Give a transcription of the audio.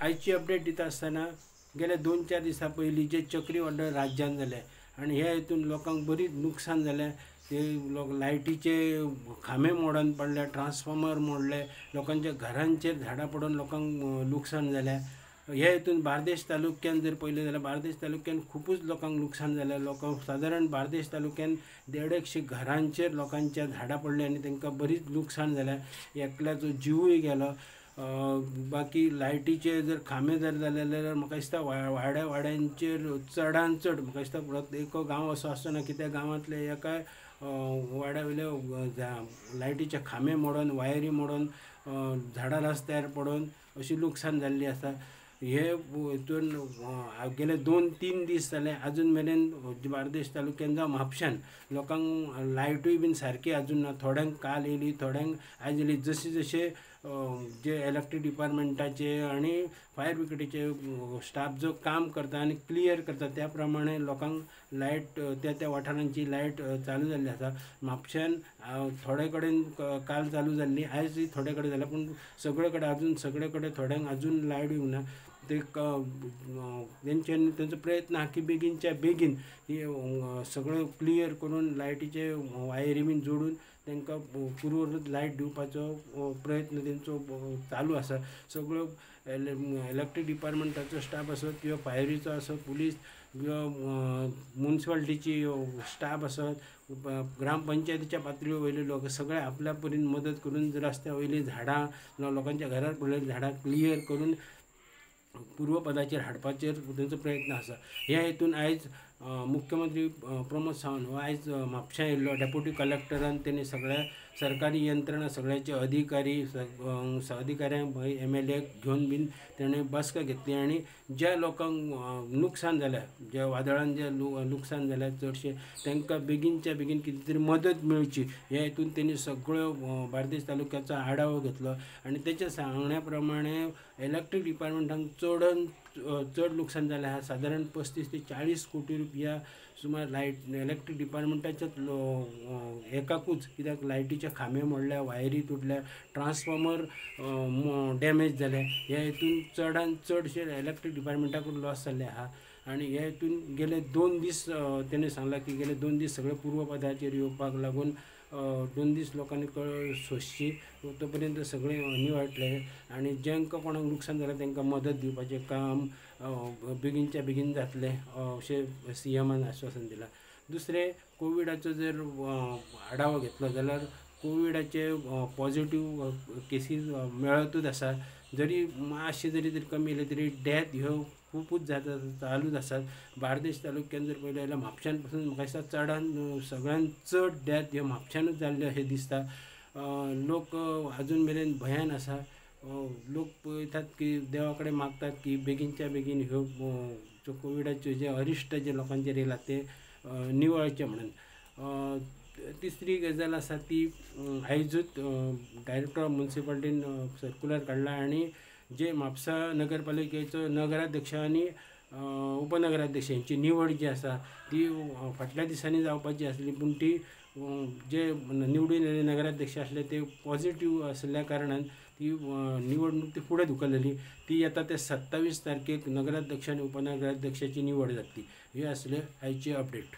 आयची अपडेट दिता आसतना गेल्या 2-4 दिसां पयलीं जे चक्रीवादळ राज्यान जालें आनी ह्या हितून लोकांक बरीच नुकसान जालें. ते लोक लायटीचे खांबे मोडून पडले, ट्रान्सफॉर्मर मोडले, लोकांच्या घरांचेर झाडां पडून लोकांक लुकसाण जालें. हे हितून बार्देश तालुक्यान जर पळयलें जाल्यार बार्देश तालुक्यान खुबूच लोकांक लुकसाण जालें. लोकांक सादारण बार्देश तालुक्यान 150 घरांचेर लोकांच्या झाडां पडलीं आनी तांकां बरीच लुकसाण जालें. एकल्याचो जिवूय गेलो. बाकी लायटीचे जर खांबे जर जाले जाल्यार म्हाका दिसता वाड्या वाड्यांचेर चडान चड म्हाका दिसता प्रत्येक गांव असो आसचो ना की त्या गांवांतले एका वाड्या वयले लायटीचे खांबे मोडून, वायरी मोडून, झाडां रस्त्यार पडून अशी लुकसाण जाल्ली आसा. हे हितून गेले 2-3 दीस जाले आजून मेरेन बार्देश तालुक्यान जावं म्हापश्यान लोकांक लायटूय बीन सारकी आजून ना. थोड्यांक काल येयली, थोड्यांक आयज येयली. जशे जशे जे इलेक्ट्रीक डिपार्टमेंटाचे आनी फायर ब्रिगेडीचे स्टाफ जो काम करता आनी क्लियर करता त्या प्रमाणे लोकांक लायट त्या त्या वाठारांची लायट चालू जाल्ली आसा. म्हापश्यान थोडे कडेन काल चालू जाल्ली, आयजूय थोडे कडेन जाल्या, पूण सगळे कडेन आजून सगळे कडेन थोड्यांक आजून लायट येवंक ना. ते तेंच्यांनी तेंचो प्रयत्न आहा की बेगीनच्या बेगीन ही सगळें क्लियर करून लायटीचे वायरी बीन जोडून तांकां पुरवत लायट दिवपाचो प्रयत्न तेंचो चालू आसा. सगळ्यो इलेक्ट्रीक डिपार्टमेंटाचो स्टाफ आसत किंवा फायरीचो आसत, पुलीस किंवा मुन्सिपालिटीची स्टाफ आसत, ग्रामपंचायतीच्या पातळी वयले लोक सगळे आपल्या परीन मदत करून रस्त्या वयलीं झाडां, लोकांच्या घरार पडलेलीं झाडां क्लियर करून पूर्वपदाचेर हाडपाचेर तेंचो प्रयत्न आसा. ह्या हितून आयज मुख्यमंत्री प्रमोद सावंत हो आयज म्हापश्यां येयल्लो. डेप्युटी कलेक्टरान तेणी सगळ्या सरकारी यंत्रणा, सगळ्याचे अधिकारी, अधिकाऱ्यांक MLA घेवन बीन तेणें बसका घेतली आनी ज्या लोकांक लुकसाण जाल्या, ज्या वादळान जे लुकसाण जाल्या चडशे तांकां बेगीनच्या बेगीन कितें तरी मदत मेळची ह्या हितून तेणी सगळ्यो बार्देश तालुक्याचो आढावो घेतलो आनी तेच्या सांगण्या प्रमाणे इलेक्ट्रीक डिपार्टमेंटाक चडान चड लुकसाण जालें आहा. सादारण 35 ते 40 कोटी रुपया सुमार लायट इलेक्ट्रीक डिपार्टमेंटाच्याच एकाकूच, कित्याक लायटीचे खांबे मोडल्या, वायरी तुटल्या, ट्रान्सफॉर्मर डॅमेज जाले. ह्या हितून चडान चडशे इलेक्ट्रीक डिपार्टमेंटाकूच लॉस जाल्ले आहा. आनी ह्या हितून गेले 2 दीस तेणें सांगलां की गेले 2 दीस सगळे पूर्वपदाचेर येवपाक लागून 2 दीस लोकांनी कळ सोंसची, तो पर्यंत सगळें निवळटलें आनी जांकां कोणाक लुकसाण जालें तांकां मदत दिवपाचें काम बेगीनच्या बेगीन जातलें अशें CMन आश्वासन दिलां. दुसरें, कोविडाचो जर आढावो घेतलो जाल्यार कोविडाचे पॉजिटीव केसीस मेळतूच आसा. जरी मातशें जरी तरी कमी येयले तरी डेथ ह्यो खुबूच जाता, चालूच आसात. बार्देश तालुक्यान जर पळयलें जाल्यार म्हापश्यान पसून म्हाका दिसता चडान सगळ्यान चड डेथ ह्यो म्हापश्यानूच जाल्ल्यो अशें दिसता. लोक आजून मेरेन भंयान आसा. लोक पळयतात की देवा कडेन मागतात की बेगीनच्या बेगीन ह्यो ज्यो कोविडाच्यो जे अरिश्ट जे लोकांचेर येयला ते निवळचे म्हणून. तिसरी गजाल आसा ती आयजूच डायरेक्टर ऑफ मुन्सिपालिटीन सर्कुलर काडला आनी जे म्हापसा नगरपालिकेचो नगराध्यक्ष आनी उपनगराध्यक्ष हेंची निवड जी आसा ती फाटल्या दिसांनी जावपाची आसली, पूण ती जे निवडून येयल्ले नगराध्यक्ष आसले ते पॉजिटीव आसल्या कारणान ती निवडणूक ती फुडें धुकलली. ती येता ते 27 तारखेक नगराध्यक्ष आनी उपनगराध्यक्षाची निवड जातली. हे आसले आयची अपडेट.